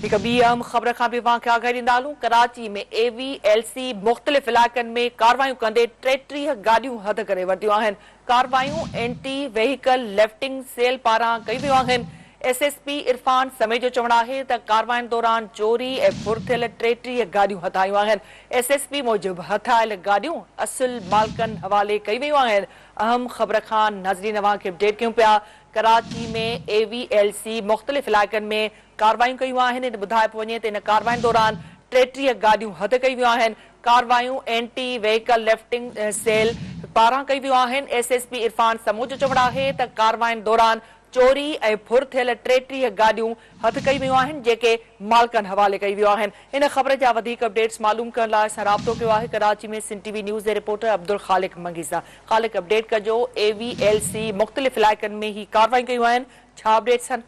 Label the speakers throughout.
Speaker 1: هڪ ٻي اهم خبر کان به اوهان کي آگاهي ڏيندا هلون، ڪراچي ۾ اي وي ايل سي مختلف علائقن ۾ ڪارروايون ڪندي 33 گاڏيون هٿ ڪري ورتيون آهن، ڪارروايون اينٽي وهيڪل لفٽنگ سيل پاران ڪيون ويون آهن، ايس ايس پي عرفان سمي جو چوڻ آهي ته ڪاررواين دوران چوري ۽ ڦر ٿيل 33 گاڏيون هٿ آيون آهن، ايس ايس پي موجب هٿ آيل گاڏيون اصل مالڪن حوالي ڪيون ويون آهن، اهم خبر کان ناظرين اوهان کي اپڊيٽ ڪيون پيا ڪراچي ۾ اي وي ايل سي مختلف علائقن ۾ ڪارروايون ڪيون آهن، هن ٻڌايو پيو وڃي ته ان ڪاررواين دوران 33 گاڏيون هٿ ڪيون ويون آهن، ڪارروايون اينٽي وهيڪل لفٽنگ سيل پاران ڪيون ويون آهن، S S P Irfan Samoon جو چوڻ آهي ته ڪاررواين دوران چوري ۽ ڦر ٿيل 33 گاڏيون هٿ ڪيون ويون آهن، جيڪي مالڪن حوالي ڪيون ويون آهن. ان خبر جا وڌيڪ اپڊيٽس معلوم ڪرڻ لاء اسان رابطو ڪيو آهي ڪراچي ۾ سنڌ ٽي وي نيوز جي رپورٽر عبدالخالق منگي سان. خالق اپڊيٽ ڪجو اي وي ايل سي مختلف علائقن ۾ هي ڪارروايون ڪيون آهن ڇا اپڊيٽس آهن؟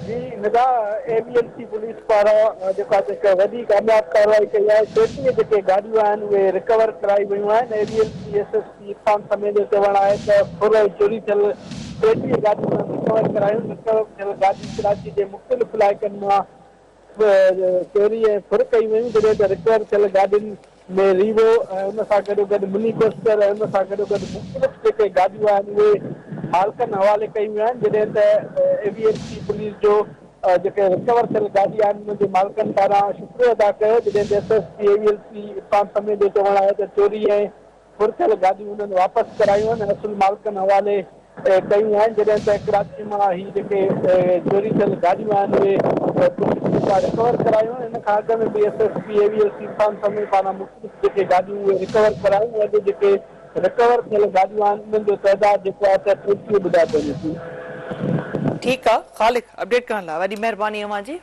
Speaker 2: جي ندا اي وي ايل سي پوليس پاران جيڪو آهي هڪ وڏي ڪامياب ڪارروائي ڪئي آهي 33 جيڪي گاڏيون آهن اهي رڪور ڪرائي ويون آهن A V L C S S P Irfan Sami جو چوڻ آهي ته ڦر ۽ چوري ٿيل 33 گاڏيون انهن رڪور ڪرايون رڪور ٿيل گاڏيون ڪراچي جي مختلف علائقن مان چوري ۽ ڦر ڪيون ويون جڏهن ته رڪور ٿيل گاڏين ۾ ريوو ۽ ان سان گڏوگڏ مني ڪوسٽر ۽ ان سان گڏوگڏ مختلف جيڪي گاڏيون آهن اهي مالڪن حوالي ڪيون ويون آهن جڏهن ته اي وي ايل سي پوليس جو جيڪي رڪور ٿيل گاڏي آهن انهن جي مالڪن پاران شڪريو ادا ڪيو جڏهن ته S S P A V L C Irfan Sami جو چوڻ آهي ته چوري ۽ ڦر ٿيل گاڏيون انهن واپس ڪرايون آهن ۽ اصل مالڪن حوالي ڪيون آهن جڏهن ته ڪراچي مان هي جيڪي چوري ٿيل گاڏيون آهن اهي پوليس جيڪا رڪور ڪرايون آهن ان کان اڳ ۾ به S S P A V L C Irfan Sami پاران مختلف جيڪي گاڏيون اهي رڪور ڪرايون اڄ جيڪي رڪور ٿيل گاڏيون آهن انهن جو تعداد جيڪو آهي ته 33 ٻڌايو پيو وڃي.
Speaker 1: ٺيڪ آ خالق اپڊيٽ ڪرڻ لاء وڏي مهرباني اوهان جي.